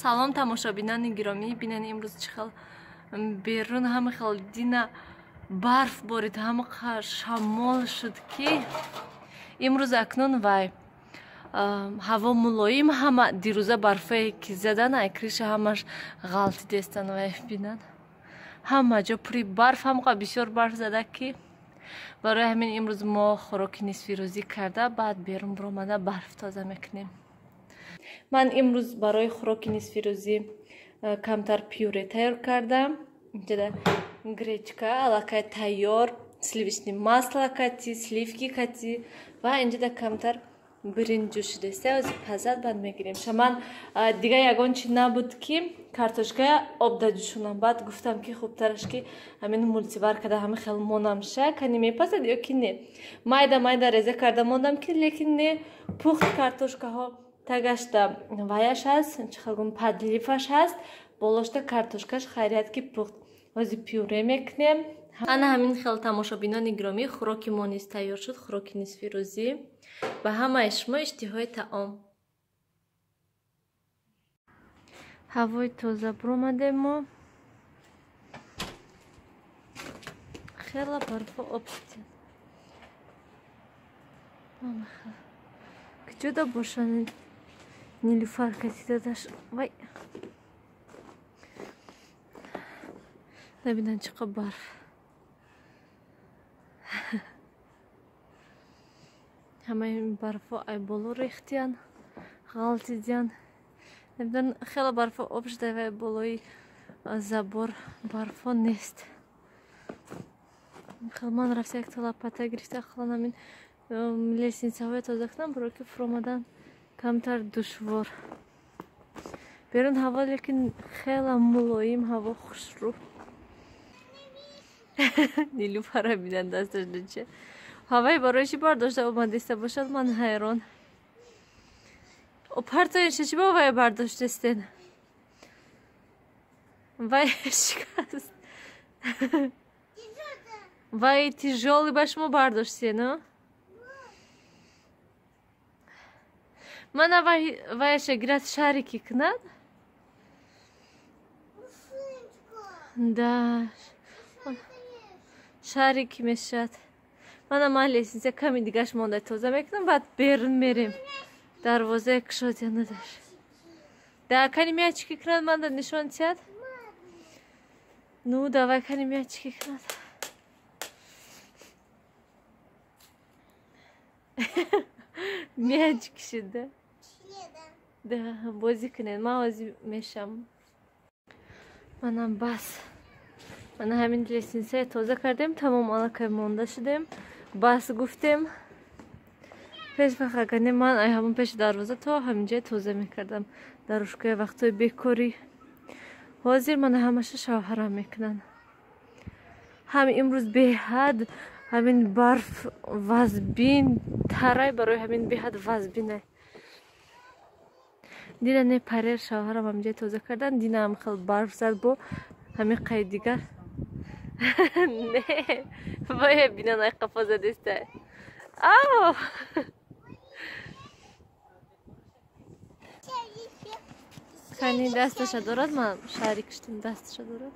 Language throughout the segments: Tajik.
Салом тамошобинони гиромӣ. Бинед имрӯз чӣ хел берун ҳама хел дина барф борид, ҳама шамол шуд ки имрӯз акнун вай ҳаво мулоим, ҳама дирӯза барфае ки задан, ай криша ҳамаш ғалтидестан. Вай бинанд, ҳама ҷо пури барф, ҳамқа бисёр барф зада ки барои ҳамин имрӯз мо хӯроки нисфирӯзӣ карда, баъд берун биромада барф тоза мекунем. Ман имрӯз барои хӯроки нисфирӯзӣ камтар пюре тайёр кардам. Инҷода гречка аллакай тайёр, сливочный масло кати, сливки кати ва инҷода камтар биринҷ ҷӯшидеста, ҳозир пазад, баъд мегирем. Ман дигар ягон чи набуд ки картошкая обда ҷӯшонам. Баъд гуфтам ки хубтараш ки ҳамин мультиваркада ҳамин хел монамша, кани мепазад ё ки не. Майда майда реза карда мондам ки лекин не, пухт картошкаҳо, тагашта ваяш ҳаст, чӣ хел гум, подлив аш ҳаст, болошта картошкаш, хайрият ки пухт. Ҳозир пюре мекунем. Ана ҳамин хел, тамошобинони гиромӣ, хӯроки мо низ тайёр шуд, хӯроки нисфирӯзӣ. Ба ҳамаи шумо иштиҳои таом. Ҳавои тоза биромадем мо. Хела барфо об шудем. Куҷода бошанд Нилуфар каси додаш? Вай, набинанд чӣ қад барф. Ҳамаи барфо ай боло рехтиян, ғалтидиян. Набинанд, хеле барфо об шуда, вай болои забор барфо нест. Хел ман рафта якта лопата гирифта, ақаллан ҳамин лестница ҳоя тоза кунам, барои ки фуромадан камтар душвор. Берун ҳаво лекин хела мулоим, ҳаво хушрӯ. Нилуфара бинанд, дасташ дуче. Ҳаваи барои чӣ бардошта омадиста бошад, ман ҳайрон. Партоинша чӣ бо вай бардоштестен? Вай шикаст. Вай тяжёлый ба шумо бардоштен, а? Мана ваяша гирад, шарики кунад. Да, шарики мешавад. Мана ман лестница ками дигаш монда тоза мекунам, баъд берун мерем. Дарвозаи кушодя надаш. Да, кани мячики кунад, манда нишон тиҳад. Ну, давай, кани мячики кунад. Мячик шуда. Да, бозӣ кунед, ман ҳозир мешам. Манам бас. Мана ҳамин лестница я тоза кардем, тамом, аллакай монда шудем. Бас гуфтем. Пеш вақт ман ай ҳамон пеши дарвоза то ҳаминҷоя тоза мекардам. Дарушкаи вақтҳои бекорӣ. Ҳозир мана ҳамаша шавҳарам мекунанд. Ҳам имрӯз беҳад ҳамин барф вазбин тарай, барои ҳамин беҳад вазбинай. Дина не парер шавҳарам ҳаминҷоя тоза кардан, дина ҳам хел барф зад бо ҳамин қайд дигар. Не, вая бинан ай қафо задеста. Ау! Кани дасташа дорад, ман шарик шудам, дасташа дорад.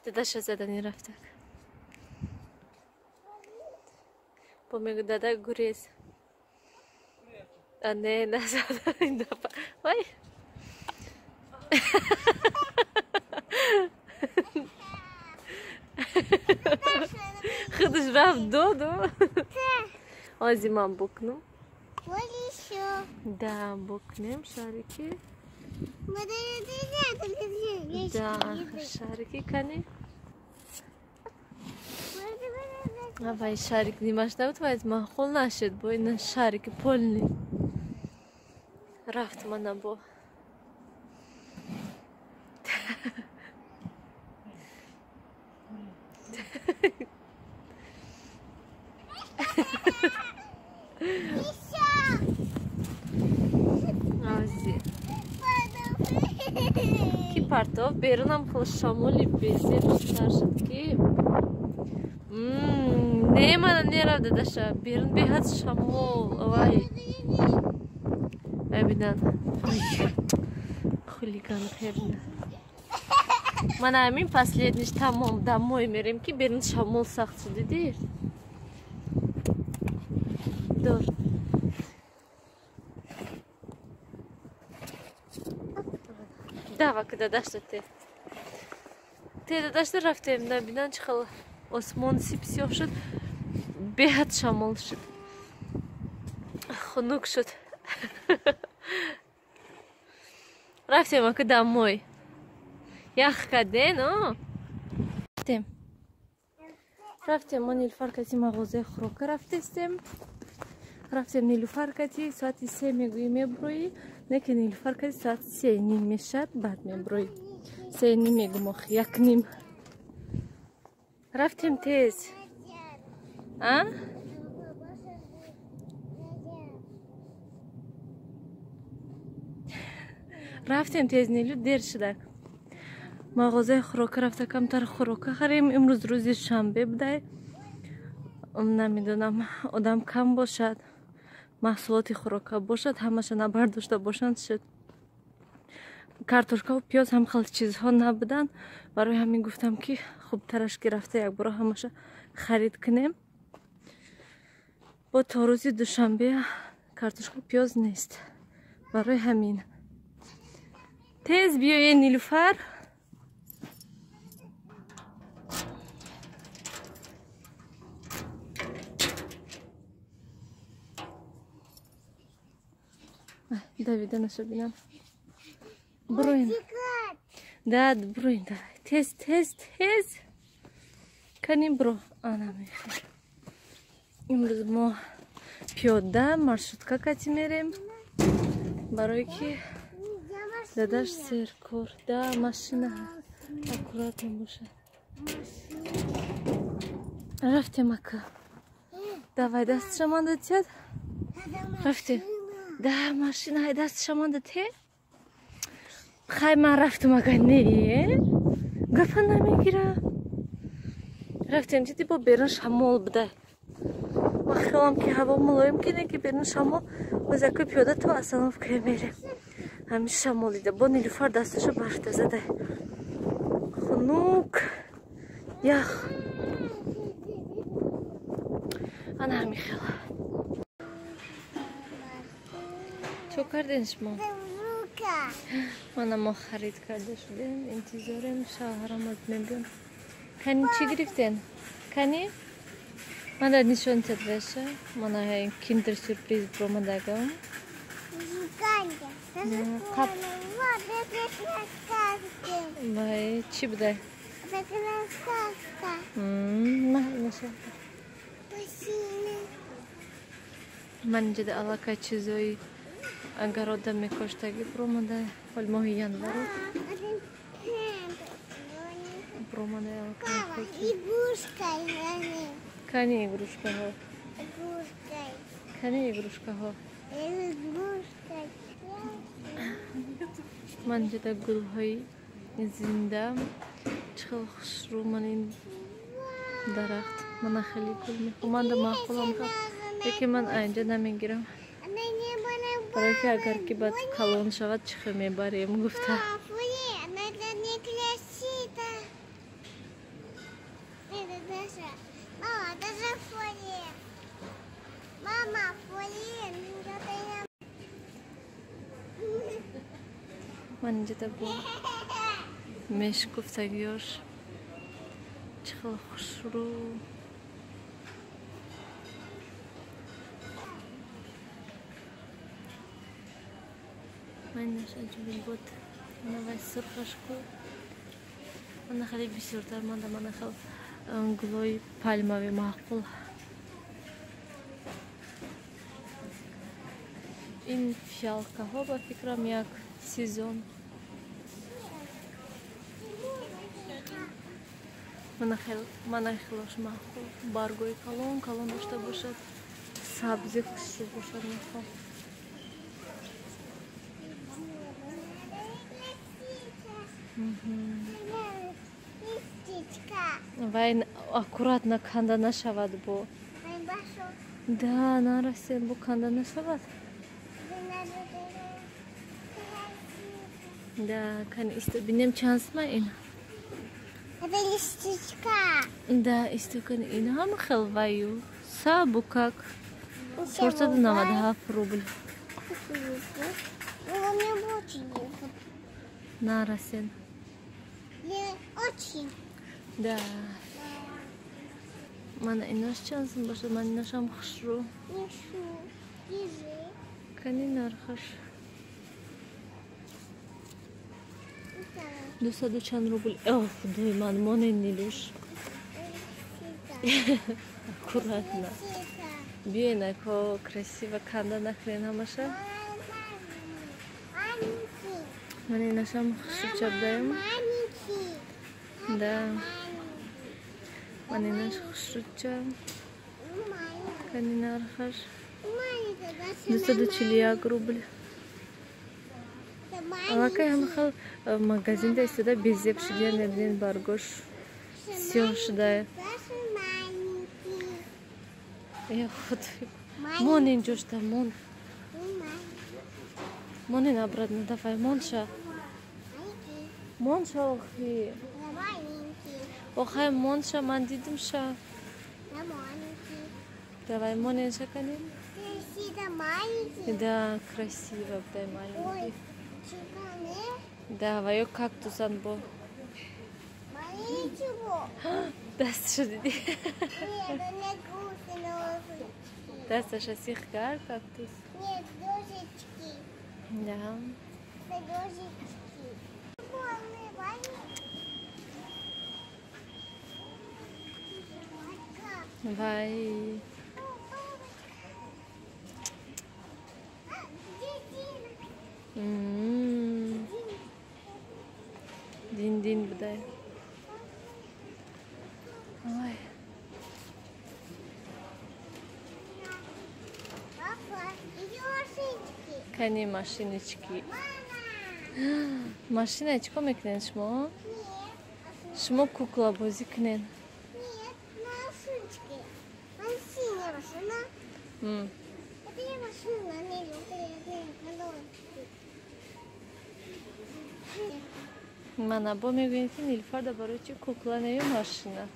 Дадаша задани рафтак. Бо мегӯ дада гурез. А не, назада ин дафъа. Вай! Худаш рафт доду. Ҳозир ман букнум. Да, букнем шарики. Да, шарики кани. Вай шарик нимаш набуд, вай маъқул нашуд, бо ина шарики полный. Рафт мана бо. Ки партов берунам хел шамоли безеб сар шуд ки не, мана нерав, дадаша, берун беҳад шамол. Вай. Бинан. Хулиган хебна. Мана ҳамин последниш тамом домой мерем ки берун шамол сахт шуд, дидӣ? Дор. Дава ки дадашта те. Те дадашта рафтем, набинан чӣ хел осмон сип-сиёҳ шуд, беҳад шамол шуд. Хунук шуд. Рафтем ака домой. Ях карден, о? Рафтем. Рафтем, мо Нилуфар кати мағозаи хӯрока рафтестем. Рафтем Нилуфар кати соати 3 мегӯӣ меброӣ, не ки Нилуфар кати соати 3:30 мешавад, баъд меброӣ. 3:30 мегӯм ох, 1:30. Рафтем тез. А? Рафтем тез, Нилу дер шудак. Мағозаи хӯрока рафта камтар хӯрока харем. Имрӯз рӯзи шанбе будай. Намедонам, одам кам бошад, маҳсулоти хӯрока бошад, ҳамаша набардошта бошанд шуд. Картошкаву пиёз ҳам хел чизҳо набуданд. Барои ҳамин гуфтам ки хубтараш ки рафта якбора ҳамаша харид кунем. Бо то рӯзи душанбе картошка пиёз нест. Барои ҳамин тез биёе Нилуфар. Давида наша бинам. Броин. Да, броин, давай. Тез, тез, тез. Кани бро. Ана мехе. Имрӯз мо пиёда маршрутка кати мерем. Барои ки дадаш серкор. Да, машина аккуратно бошад. Рафтем ака. Давай, дастша манда тиёд. Рафтем. Да, машина ҳай дастша манда те. Хай ман рафтам ага не. Гапа намегира. Рафтем диди бо берун шамол будай. Ман хиёлам ки ҳаво мулоим ки не ки берун шамол. Боз яку пиёда то остановка мерем. Ҳамин шамол дида. Бо Нилуфар дасташа барфта задай. Хунук. Ях. Ана ҳамин хел. Чо карден шумо? Мана мо харид карда шудем, интизорем шавҳарамад мебиён. Кани чӣ гирифтен? Кани? Мана нишон тед веша. Мана киндер сюрприз бромадагам. Қап. Вай, чӣ будай? Ман инҷода аллакай чизои агар одам мекоштагӣ бромадай. Ҳол моҳи январу бромадай аллакай. Кани игрушкаҳо? Кани игрушкаҳо? Ман инҷода гулҳои зинда. Чӣ хел хушрӯ ман ин дарахт. Мана хеле гул мехоҳам. Манда маъқулам, лекин ман инҷа намегирам. Барои ки агар ки баъд калон шавад чӣ хел мебарем гуфта. Ман инҷода бо мешгуфтагиёш чӣ хел хушрӯ. Ман наша аҷоиб буд. Мана вай сурхаш ку. Мана хеле бисёртар манда мана хел гулои пальмави маъқул. Ин фиалкаҳо ба фикрам як сезон. Мана хелош маъқул. Баргои калон калон дошта бошад, сабзи хушрӯ бошад мехоҳам. Вай аккуратно канда нашавад бо. Да, нарасем бо канда нашавад. Да, кани исто бинем чанд сма ин. Это лисичка. Да, исто кани ин ҳам хел ваю. Сабукак. 497 рубль. Нарасен. Очень. Да. Мана инош чанд сум бошад? Ман иношам хушрӯ. Кани нархаш. 200 чанд рубл. О, худои ман, монен нилуш. Аккуратно. Биёен ако красиво канда накунен ҳамаша. Ман иношам хушрӯ чабдаем. Да. Ман инаш хушрӯча. Кани нархаш. 241 рубль. Аллакай ҳамахел магазинда истода безеб шудия мебинед баргош сиёҳ шудая. Э худой. Мон инҷошта мон. Монен обратно давай монша. Монша охи. Охай монша ман дидимша. Давай моненша канем. Да, красиво, дай маленький. Да, ваё кактусан бо. Дасташа диди. Дасташа сих кар кактус. Нет, дожечки. Да. Дожечки. Вай. Дин дин будай. Ой. Кани машинечки. Машина чико мекунед шумо? Шумо кукла бозӣ кунед. Мана бо мегӯем ки Нилфарда барои чи кукла нею машина.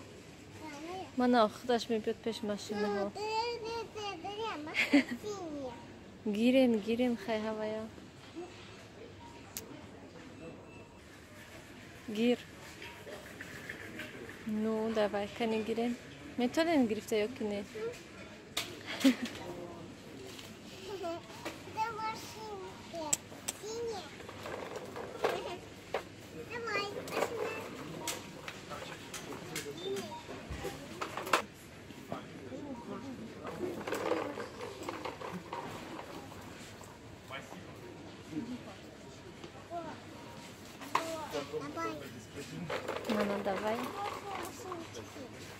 Мана худаш мебиёд пеш машинаҳо. Гирен, гирен хай ҳавая. Гир. Ну, давай, кани гирен. Метавонем гирифта ё ки не? Мана, давай.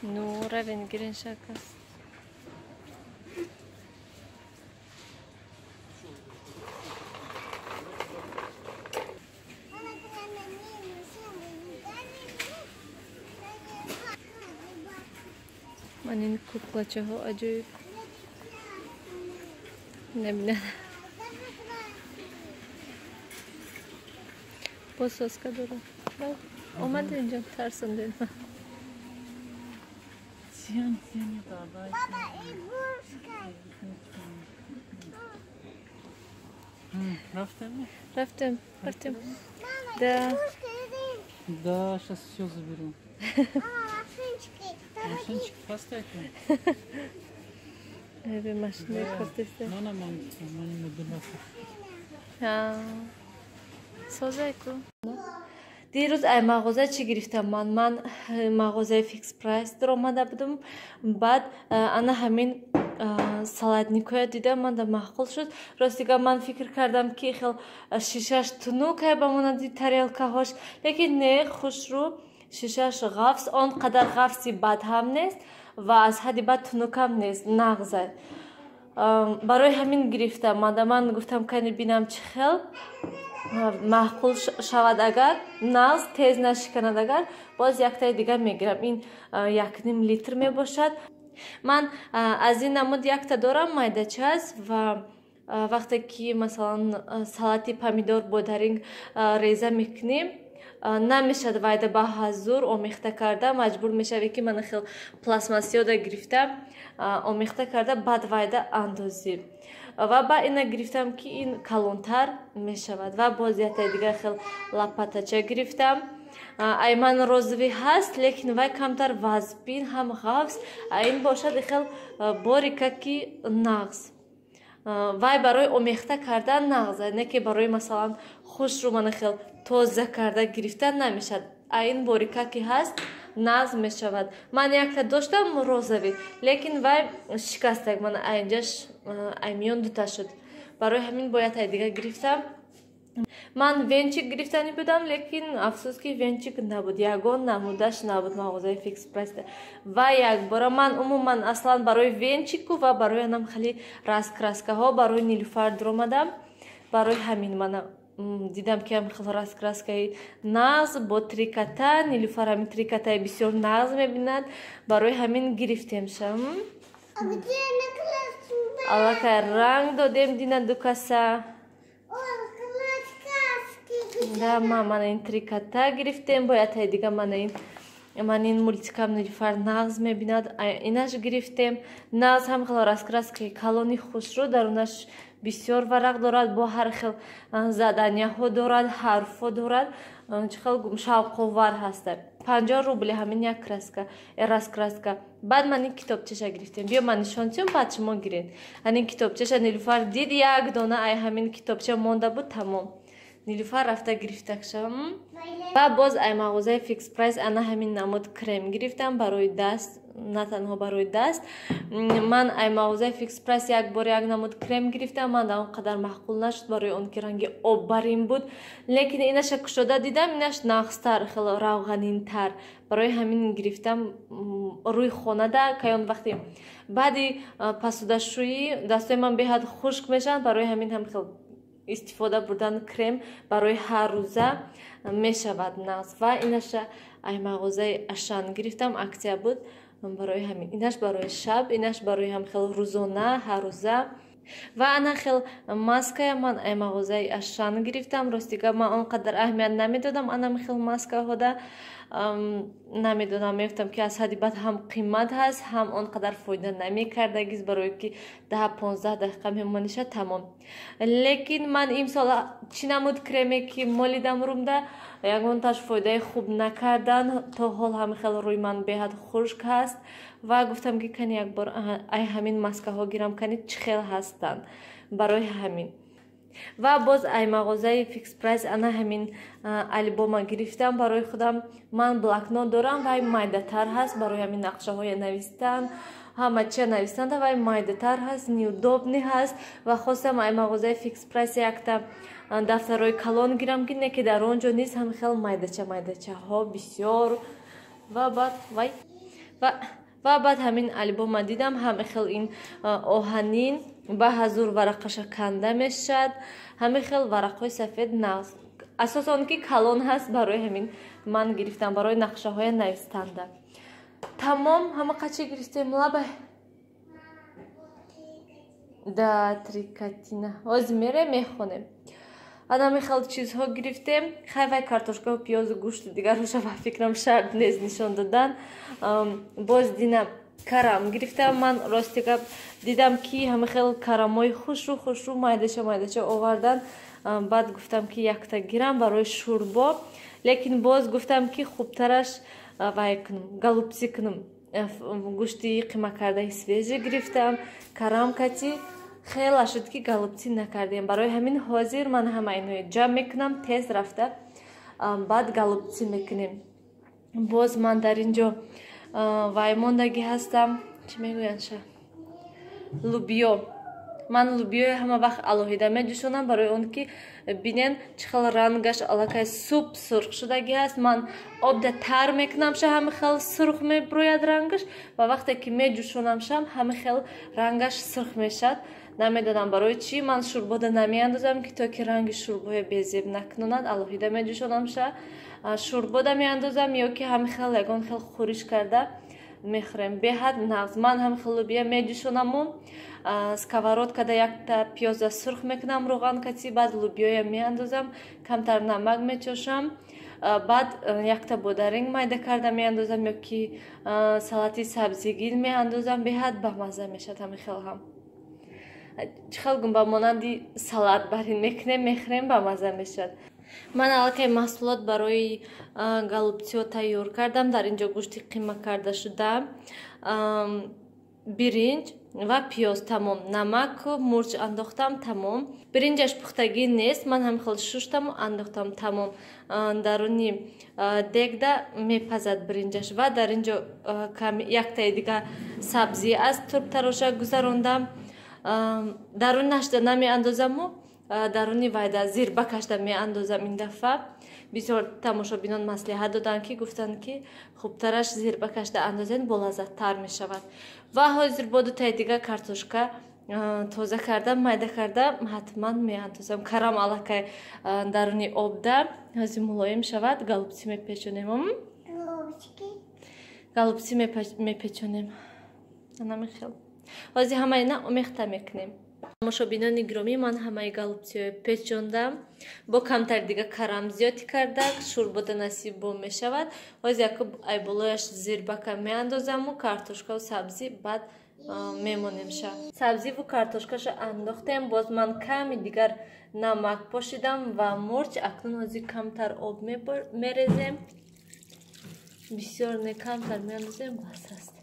Ну, равен гирен шакас. Ман ин куклачаҳо аҷоиб набинад. Боз соска дорад. Омада инҷо тарсондед. Баба, игрушка. Рафтем? Рафтем, рафтем. Да. Да, сейчас все заберу. Машинчики. Машинчики поставь. Эви машины поставь. Мана ман, мани мадулафа. Созайку. Дирӯз ай мағоза чӣ гирифтам ман? Ман мағозаи Фикс Прайс даромада будам. Баъд ана ҳамин салатникоя дидам, манда маъқул шуд. Ростига ман фикр кардам ки хел шишаш тунукай ба монанди тарелкаҳош, лекин не, хушрӯ шишаш ғафс, он қадар ғафси бад ҳам нест ва аз ҳадди бад тунукам нест, нағза. Барои ҳамин гирифтам. Манда ман гуфтам кани бинам чӣ хел маъқул шавад, агар нағз тез нашиканад, агар боз яктаи дигар мегирам. Ин 1,5 литр мебошад. Ман аз ин намуд якта дорам, майдача аст ва Вақте ки, масалан, салати помидор бодаринг реза мекунем, намешад вайда ба ҳазур омехта карда, маҷбур мешавӣ, ки мана хел пластмассиёда гирифта, омехта карда, баъд вайда андозӣ. Ва ба ина гирифтам, ки ин калонтар мешавад. Ва боз яктаи дигар хел лопатача гирифтам. Ай ман розовый ҳаст, лекин вай камтар вазбин ҳам ғафз, а ин бошад хел борика, ки нағз. Вай барои омехта кардан нағз, не ки барои, масалан, хушрӯ мана хел тоза карда гирифтан намешавад. А ин борика ки ҳаст, нағз мешавад. Ман якта доштам розовый, лекин вай шикастак, мана айнҷаш аймиён дута шуд. Барои ҳамин бояд ай дига гирифтам. Ман венчик гирифтанӣ будам, лекин афсӯс, ки венчик набуд, ягон намудаш набуд мағозаи Фикс Прайста. Ва якбора ман умуман аслан барои венчику ва барои анам хеле раскраскаҳо барои Нилуфар дуромадам. Барои ҳамин мана дидам, ки ҳам хел раскраскаи нағз бо трикота. Нилуфар ҳамин трикотаи бисёр нағз мебинад, барои ҳамин гирифтемшам. А где накраску? Аллакай ранг додем дина дукаса. О, краски. Да, ма мана ин трикота гирифтем, бояд тай дига. Мана ин, ман ин мультикам Нилуфар нағз мебинад, инаш гирифтем. Нағз, ҳам хел раскраскаи калони хушрӯ, дарунаш бисёр варақ дорад, бо ҳар хел заданияҳо дорад, ҳарфҳо дорад, чӣ хел шавқовар ҳаста. 50 рубли ҳамин як краска, раскраска. Баъд ман ин китобчаша гирифтем. Биё, ман нишон тиём, баъд шумо гиред. Ҳамин китобчаша Нилуфар дид, як дона ай ҳамин китобча монда буд, тамом, Нилуфар рафта гирифтакшам. Ва боз ай мағозаи Фикс Прайс ана ҳамин намуд крем гирифтам барои даст. На танҳо барои даст. Ман ай мағозаи Фикс Прайс як бор як намуд крем гирифтам, ман он қадар маъқул нашуд, барои он ки ранги оббарин буд. Лекин инаша кушода дидам, инаш нағзтар, хело равғанинтар, барои ҳамин гирифтам. Рӯи хонада каён вақте баъди пасудашӯӣ дастои ман беҳад хушк мешаванд, барои ҳамин ҳам хел истифода бурдан крем барои ҳаррӯза мешавад нағз. Ва инаша ай мағозаи Ашан гирифтам, акция буд, барои ҳамин. Инаш барои шаб, инаш барои ҳам хел рӯзона, ҳаррӯза. Ва ана хел маская ман ай мағозаи Ашан гирифтам. Рости гап, ман он қадар аҳамият намедодам анам хел маскаҳода. Намедонам, мегуфтам, ки аз ҳадди бад ҳам қимат ҳаст, ҳам он қадар фоида намекардагиз, барое ки 10-15 дақиқа мемониша, тамом. Лекин ман имсол чӣ намуд креме ки молидам румда, ягонташ фоидаи хуб накардан. То ҳол ҳами хел рӯи ман беҳад хушк ҳаст. Ва гуфтам, ки кани якбор ай ҳамин маскаҳо гирам, кани чӣ хел ҳастанд, барои ҳамин. Ва боз ай мағозаи Фикс Прайс ана ҳамин альбома гирифтам барои худам. Ман блокнот дорам, вай майдатар ҳаст, барои ҳамин нақшаҳоя навистан, ҳама чия навистанда вай майдатар ҳаст, неудобный ҳаст. Ва хостам ай мағозаи Фикс Прайс якта дафтарои калон гирам, ки не ки дар он ҷо низ ҳам хел майдача майдачаҳо бисёр. Ва баъд вай ва баъд ҳамин альбома дидам, ҳам хел ин оҳанин, ба ҳазур варақаша канда мешавад, ҳамин хел варақҳои сафед нағз. Асос он ки калон ҳаст, барои ҳамин ман гирифтам барои нақшаҳои навистанда. Тамом, ҳама қачи гирифтем. Лабай да трикотина ҳозир мерем, мехонем. Анами хел чизҳо гирифтем. Хай, вай картошкаву пиёзу гӯшту дигароша ба фикрам шарт нест нишон додан. Боз дина карам гирифтам. Ман, рости гап, дидам, ки ҳама хел карамои хушрӯ хушрӯ, майдача майдача овардан. Баъд гуфтам, ки якта гирам барои шӯрбо, лекин боз гуфтам, ки хубтараш вай кунам, голубцы кунам. Гӯшти қима кардаи свежий гирифтам, карам кати хела шуд, ки голубцы накардем. Барои ҳамин ҳозир ман ҳама инои ҷамъ мекунам, тез рафта баъд голубцы мекунем. Боз ман дар ин ҷо вай мондагӣ ҳастам, чӣ мегӯянд ша, лубиё. Ман лубиёи ҳама вақт алоҳида меҷӯшонам, барои он ки бинен чӣ хел рангаш аллакай суп сурх шудагӣ ҳаст. Ман обда тар мекунамша, ҳама хел сурх мебирояд рангаш, ва вақте ки меҷӯшонамшам, ҳама хел рангаш сурх мешавад. Намедонам барои чӣ. Ман шӯрбода намеандозам, ки то ки ранги шӯрбоя безеб накунонад, алоҳида меҷӯшонамша, шӯрбода меандозам ё ки ҳама хел ягон хел хӯриш карда. Мехӯрем, беҳад нағз. Ман ҳам хел лубия меҷӯшонаму сковородкада якта пиёза сурх мекунам равған кати, баъд лубиёя меандозам, камтар намак мечошам, баъд якта бодаринг майда карда меандозам ё ки салати сабзигил меандозам. Беҳад бамазза мешавад. Ҳами хел ҳам, чӣ хел гум, ба монанди салат барин мекунем, мехӯрем, бамазза мешавад. Ман аллакай маҳсулот барои голубцыҳо тайёр кардам. Дар ин ҷо гӯшти қима карда шуда, биринҷ ва пиёз, тамом. Намаку мурч андохтам, тамом. Биринҷаш пухтагӣ нест, ман ҳам хел шуштаму андохтам, тамом. Даруни дегда мепазад биринҷаш. Ва дар ин ҷо яктаи дига сабзӣ аз турбтароша гузарондам. Дарунашда намеандозаму даруни вайда зирбакашда меандозам. Ин дафъа бисёр тамошобинон маслиҳат доданд, ки гуфтанд, ки хубтараш зирбакашда андозен, болаззаттар мешавад. Ва ҳозир бо дутаи дига картошка тоза карда, майда карда ҳатман меандозам. Карам аллакай даруни обда, ҳозир мулоим шавад, голубцы мепечонем. Голубцы мепечонем. Анамихел ҳозир ҳамаи ина омехта мекунем. Тамошобинони гиромӣ, ман ҳамаи голубцыҳои печондам, бо камтар дига карам зиёдӣ карда, шӯрбода насиб бо мешавад. Ҳозир яку айболояш зирбака меандозаму картошкаву сабзӣ, баъд мемонемша. Сабзиву картошкаша андохтем, боз ман ками дигар намак пошидам ва мурч. Акнун ҳозир камтар об мерезем, бисёр не, камтар меандозем, бас аст.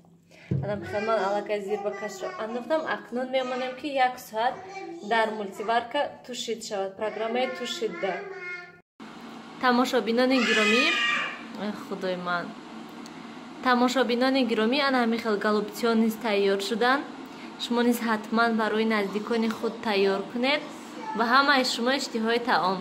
Ман аллакай зирбакашро андохтам. Акнун мемонем, ки як соат дар мультиварка тушить шавад, программаи тушить-да. Тамошобинони гиромӣ, худои ман, тамошобинони гиромӣ, ана ҳамин хел голубцыҳо низ тайёр шуданд. Шумо низ ҳатман барои наздикони худ тайёр кунед ва ҳамаи шумо иштиҳои таом.